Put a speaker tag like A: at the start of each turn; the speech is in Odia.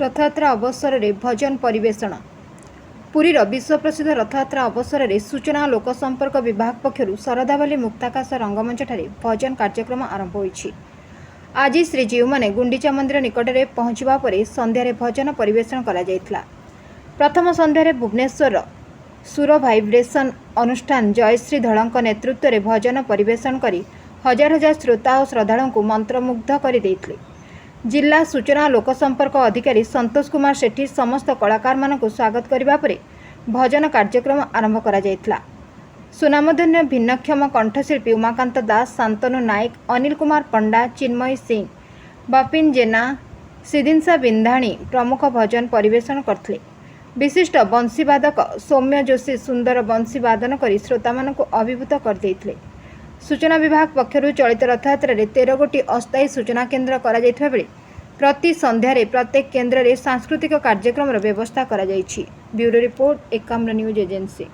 A: ରଥଯାତ୍ରା ଅବସରରେ ଭଜନ ପରିବେଷଣ। ପୁରୀର ବିଶ୍ୱପ୍ରସିଦ୍ଧ ରଥଯାତ୍ରା ଅବସରରେ ସୂଚନା ଓ ଲୋକସମ୍ପର୍କ ବିଭାଗ ପକ୍ଷରୁ ଶରଧାବାଲି ମୁକ୍ତାକାଶ ରଙ୍ଗମଞ୍ଚଠାରେ ଭଜନ କାର୍ଯ୍ୟକ୍ରମ ଆରମ୍ଭ ହୋଇଛି। ଆଜି ଶ୍ରୀଜୀଉମାନେ ଗୁଣ୍ଡିଚା ମନ୍ଦିର ନିକଟରେ ପହଞ୍ଚିବା ପରେ ସନ୍ଧ୍ୟାରେ ଭଜନ ପରିବେଷଣ କରାଯାଇଥିଲା। ପ୍ରଥମ ସନ୍ଧ୍ୟାରେ ଭୁବନେଶ୍ୱରର ସୁର ଭାଇବ୍ରେସନ୍ ଅନୁଷ୍ଠାନ ଜୟଶ୍ରୀ ଧଳଙ୍କ ନେତୃତ୍ୱରେ ଭଜନ ପରିବେଷଣ କରି ହଜାର ହଜାର ଶ୍ରୋତା ଓ ଶ୍ରଦ୍ଧାଳୁଙ୍କୁ ମନ୍ତ୍ରମୁଗ୍ଧ କରିଦେଇଥିଲେ। ଜିଲ୍ଲା ସୂଚନା ଓ ଲୋକସମ୍ପର୍କ ଅଧିକାରୀ ସନ୍ତୋଷ କୁମାର ସେଠୀ ସମସ୍ତ କଳାକାରମାନଙ୍କୁ ସ୍ୱାଗତ କରିବା ପରେ ଭଜନ କାର୍ଯ୍ୟକ୍ରମ ଆରମ୍ଭ କରାଯାଇଥିଲା। ସୁନାମଧନ୍ୟ ଭିନ୍ନକ୍ଷମ କଣ୍ଠଶିଳ୍ପୀ ଉମାକାନ୍ତ ଦାସ, ଶାନ୍ତନୁ ନାୟକ, ଅନିଲ କୁମାର ପଣ୍ଡା, ଚିନ୍ମୟୀ ସିଂ, ବପିନ ଜେନା, ସିଦିଂସା ବିନ୍ଧାଣୀ ପ୍ରମୁଖ ଭଜନ ପରିବେଷଣ କରିଥିଲେ। ବିଶିଷ୍ଟ ବଂଶୀବାଦକ ସୌମ୍ୟ ଯୋଶୀ ସୁନ୍ଦର ବଂଶୀ ବାଦନ କରି ଶ୍ରୋତାମାନଙ୍କୁ ଅଭିଭୂତ କରିଦେଇଥିଲେ। ସୂଚନା ବିଭାଗ ପକ୍ଷରୁ ଚଳିତ ରଥଯାତ୍ରାରେ 13 ଗୋଟି ଅସ୍ଥାୟୀ ସୂଚନା କେନ୍ଦ୍ର କରାଯାଇଥିବା ବେଳେ ପ୍ରତି ସନ୍ଧ୍ୟାରେ ପ୍ରତ୍ୟେକ କେନ୍ଦ୍ରରେ ସାଂସ୍କୃତିକ କାର୍ଯ୍ୟକ୍ରମର ବ୍ୟବସ୍ଥା କରାଯାଇଛି। Bureau report, Ekamra news agency.